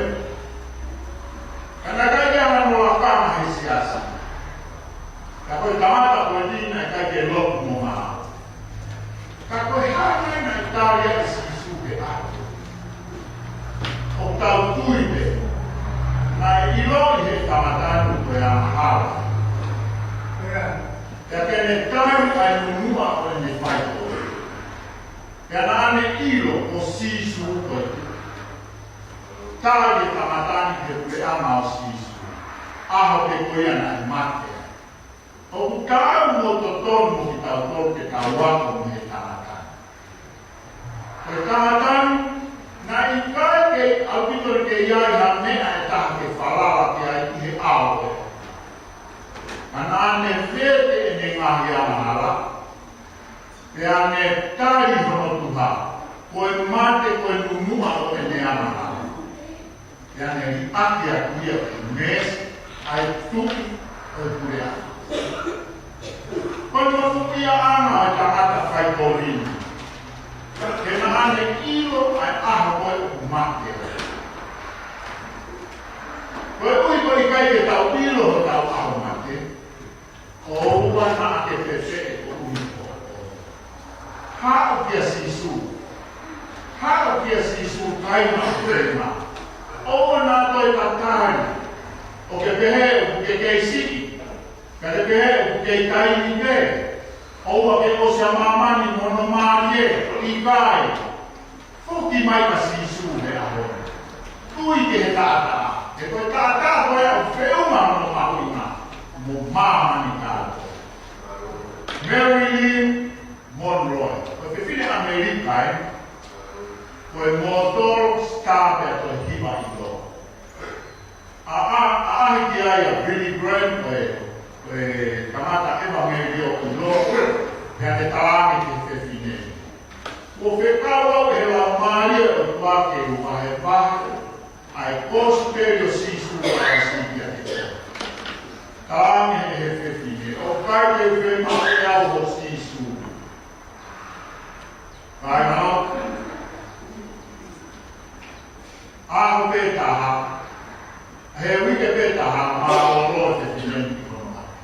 Ka naʻe ʻikai ke ʻi ai hano lakanga he siasi. Ka ko e tangata ko eni naʻe ʻikai ke lotu mo ngāue. Ka ko e hā nai naʻe tali ai ʻe Sīsū he ʻaho? ʻOku tau tui pē naʻe ʻiloʻi ʻe he tangata ni ko e angahala. Pea ke ne tali ʻa e nunuʻa ʻo ʻene faitoʻo. Pea naʻa ne ʻilo ko Sīsū ko e Tuʻi. Tali ʻe he tangata ni ki he puleʻanga ʻo Sīsū. ʻAho pē ko ia naʻe mate ai. ʻOku taau mo totonu mo kitautolu ke tau ako mei he tangata ni. Ko e tangata ni, naʻe ʻikai ke ʻaupito ke ʻi ai ha meʻa ʻe taha ke falala ki ai ʻi he ʻao ko ē. Ka naʻa ne vete ʻene ngaahi angahala, pea ne tali hono tuha, ko e mate ko e nunuʻa ʻo ʻene angahala. Pea ne liʻaki atu ia ko e meesi ʻa e Tuʻi ʻo e puleʻanga. Ko e mahuʻinga ʻo e tangata fai Kōlini. He naʻa ne ʻilo ʻa e ʻaho ko ē ʻoku mate ai. Koeʻuhi ko e ʻikai ke tau ʻilo hotau ʻaho mate, ʻoua naʻa ke pepeʻe koeʻuhi ko e ʻaho. Haʻu kia Sīsū. Haʻu kia Sīsū kāinga ʻofeina. ʻOua naʻa toe tatali. ʻOku ke pehē ʻoku ke kei siʻi. Ka ke pehē ʻoku kei taimi pē. ʻOua ke ʻosi ʻa māmani mo hono mālie. ʻIkai. Foki mai kia Sīsū he ʻaho ni. Tui ki he taʻataʻa. He ko e taʻataʻa ko ē ʻoku feʻunga hono mahuʻinga mo māmani kātoa. Marilyn Monroe. Ko e fefine ʻAmelika ē. Ko e motor star pea toe hiva ʻiloa. ʻA, ʻa, ʻaʻahi ki ai ʻa Billy Graham ko e, ko e tangata ʻevangeliō ʻiloa, pea ne talaange ki he fefine. Kuo fekau au ʻe he Laumālie ʻo e ʻOtua ke u vahevahe ʻa e kosipeli ʻo Sīsū Kalaisi kiate koe. Talaange ʻe he fefine, ʻoku ʻikai te u fiemaʻu ʻe au ho Sīsū. Kae nalo, ʻaho pē taha, he uike pē taha, mālōlō e fefine ni ki hono mate.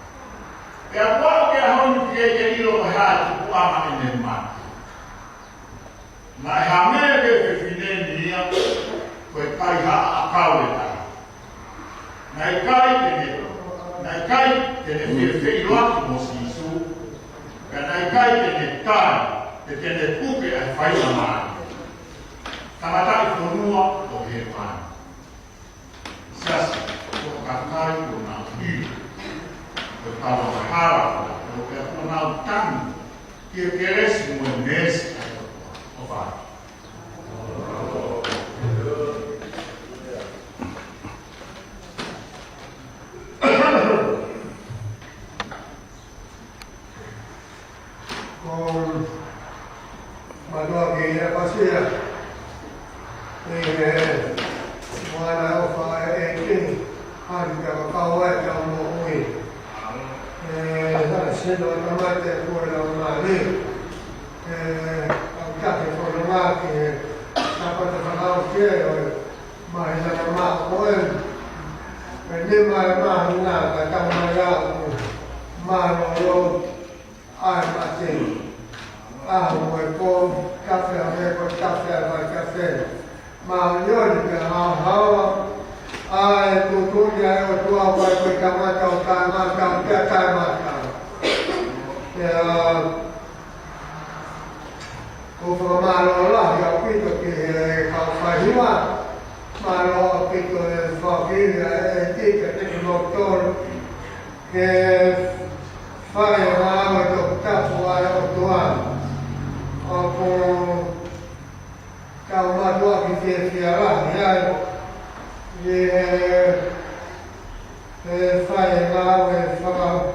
Pea kuo aʻu ki he ʻaho ni ʻoku ʻikai ke ʻilo ko e hā e tupuʻanga ʻene mate. Naʻe hangē pē fefine ni ia ko e kaihaʻa ʻakau e tahi. Naʻe ʻikai te ne, naʻe ʻikai te ne fie feʻiloaki mo Sīsū, pea naʻe ʻikai te ne tali pe te ne puke ʻa e faingamālie. Tangataʻi fonua ʻo hēvani. Siasi, ko e kakai kuo nau ʻilo ko e tau angahala, ʻo pea kuo nau tangi ki he kelesi mo e meesi ʻa e ʻOtua. ʻOfa atu. Ko mātuʻa ki he ʻapasia ʻi he moana ʻofa ʻa e ʻEiki, ʻa ia ʻoku kau ai ʻetau moʻui. ʻE, ha sino ʻa e tamaiki kuo lau mālie. ʻE, ʻoku tau ke fononga ki he Sāpate fakaʻosi ʻo e māhina na maʻu ko ē. ʻE, nima e māhina ka tau mai au, mālōlō ʻa e mate. ʻAho mo e pō, tafe ʻa e meʻa ko e tafe ʻa e vai tafe. Māʻoniʻoni pea haohaoa ʻa e tuʻutuʻuni ʻa e ʻOtua, ʻoku ʻikai ko e tangata ʻo taʻengata pea taʻengata. Pea ʻoku ou fakamālō lahi ʻaupito ki he kau faihiva. Mālō ʻaupito e fakafeʻiloaki ʻa e ʻEiki kiate kimoutolu ke fai e ngāue toputapu ʻa e ʻOtua. ʻOku tau mātuʻaki fiefia lahi ai ʻi he, he fai e ngāue faka-,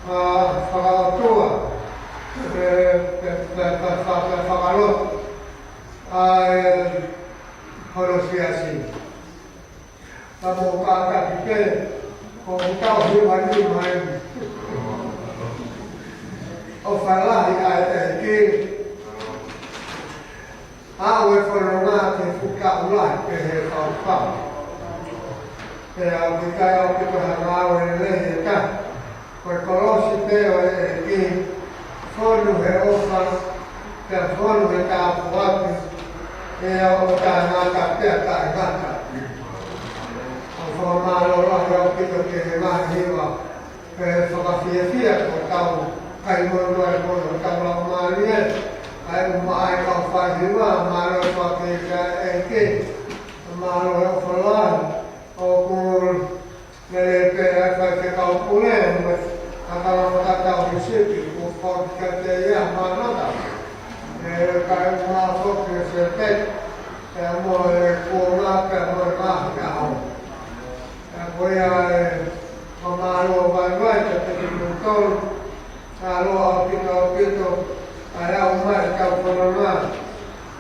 ʻa, fakaʻotua, ʻe, ʻe, ʻe, ʻe, ʻe fakalotu ʻa e hono siasi. Ka mou kātaki pē, ko e tau hiva ni mai. ʻOfa lahi ʻa e ʻEiki. ʻA e fononga ke fuka ula ke he faufau. Pea ʻoku ʻikai ʻaupito ha ngāue lelei ʻe taha. Ko e kolosi pē ʻo e ʻEiki, fonu he ʻofa, pea fonu he tāpuaki, ʻe ʻo taʻengata pea taʻengata. ʻOku ou fakamālō lahi ʻaupito ki he ngaahi hiva, pea fakafiefia ko e tau kai mono e mono tau lau mālie, ʻa e ʻumaʻā e kau faihiva, mālō e fakafeʻiloaki ʻa e ʻEiki, mālō e ʻofa lahi, ʻoku lele pē ʻa e faifekau pule, mo e kau fakatau hisipi, kuo fai kiate ia manata. ʻE kai uma foki se pet, pea mo e kuonga, pea mo e ngaahi ʻaho. Pea ko ia e fakamālō vaivai kiate kimoutolu, Mālō ʻaupito, ʻaupito, ʻa e aʻu mai ʻetau fononga,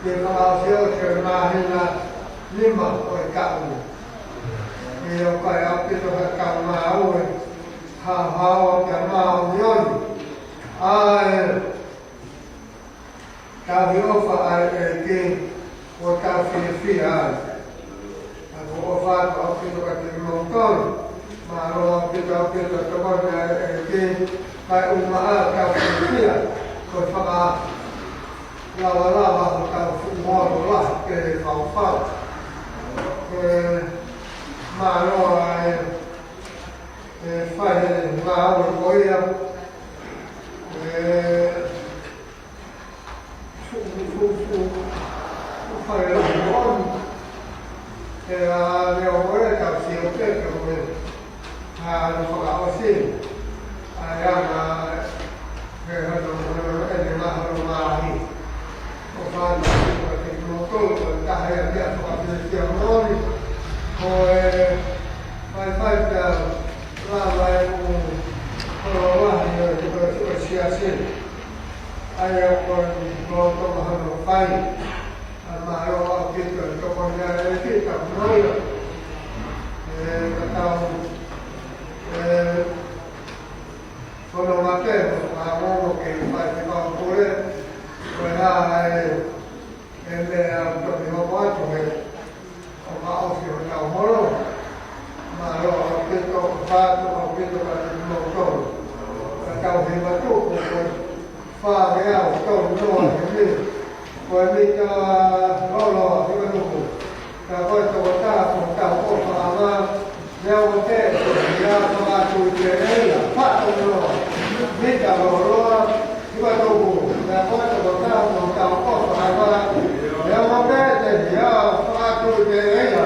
ke fakaʻosi ʻo e māhina nima ʻo e taʻu. ʻIo, ʻoku ʻikai ʻaupito ha tau ngāue, haohaoa pea māʻoniʻoni. ʻA e tauhi ʻofa ʻa e ʻEiki, ʻoku tau fiefia ai. ʻOku ou ʻofa atu ʻaupito kiate kimoutolu. Mālō ʻaupito, ʻaupito, tokoni ʻa e ʻEiki. Kae ʻumaʻā ʻetau fiefia, ko e fakalavalava hotau fuʻu holo lahi ke faufau. ʻE, mālō ʻa e, ʻe fai e ngāue ko ia. ʻE, Fuʻu, fuʻu, fuʻu, fuʻu fale lahi moʻoni. Pea leo ko e tau sio pē ko e, ʻa, ʻa e fakaʻosi. ʻA e anga, he hano, hano, ʻene mahalo mahi. ʻOku ou fakaʻamu atu kiate kimoutolu, ko e taha ia e meʻa fakafiefia moʻoni. Ko e, fai, fai pea, lava e ʻū, holo lahi, ʻo e, ʻo e, ʻo e siasi. ʻA ia ko e lolotonga hono fai. ʻA, mālō ʻaupito e tokoni ʻa e ʻEiki, tau noia. ʻE, ka tau, ʻe, Ka te mau tau. Ka tau he matuku, ko e fā ngeau tolu noa he mili. Ko e mita lolo he matuku. Ka ko e tokotaha ko tau ko fā ma. Lea o te, ia ko atu te ia, fā tolu noa. Mita lolo, he matuku. Ka ko e tokotaha ko tau ko fā ma. Lea o te, ia ko atu te ia.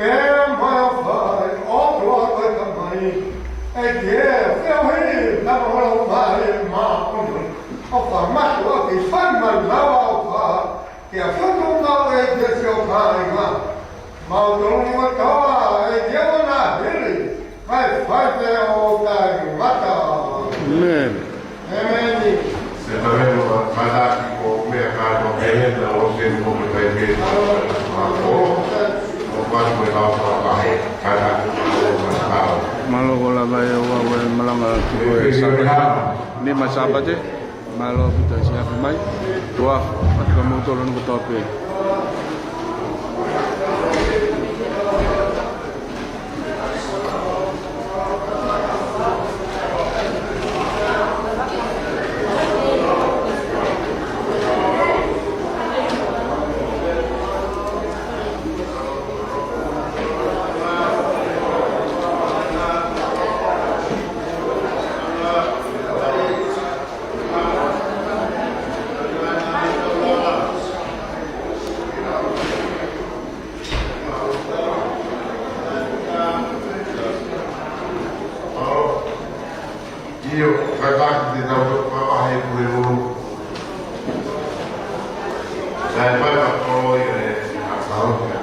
Pea mo e ʻofa ʻa e ʻOtua ko e Tamai, ʻa ia ʻoku feohi ʻa e Laumālie Māʻoniʻoni, ʻo fakamātuʻaki fai mai lava ʻo fai, ke ʻafio ʻi hotau ngāue ʻi he siʻi kāinga. Mau tonu ni kotoa, ʻa ia ʻoku na hili, kae fai pē ʻo taʻengata. ʻĒmeni. ʻĒmeni. Se tau henu a kātaki ko meʻa kātoa ke hena o se ni ko me kai pē. Mālō. ʻO patu me tau whakapahe, kātaki ko meʻa kātoa. Mālō ko lava e ua ue malanga ki ko e Sāpate. Nima Sāpate. Mālō ʻaupito siʻi afe mai. Tuʻa, patu ka mau tolo nuku tō pē. Kātaki te tau toki fakahā e puleʻanga. Sai mai ka kolo i e hakaoka.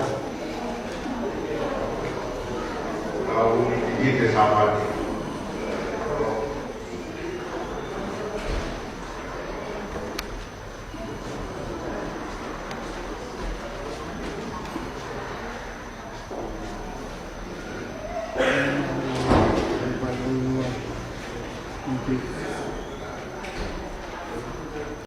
Kau i te Sāpate.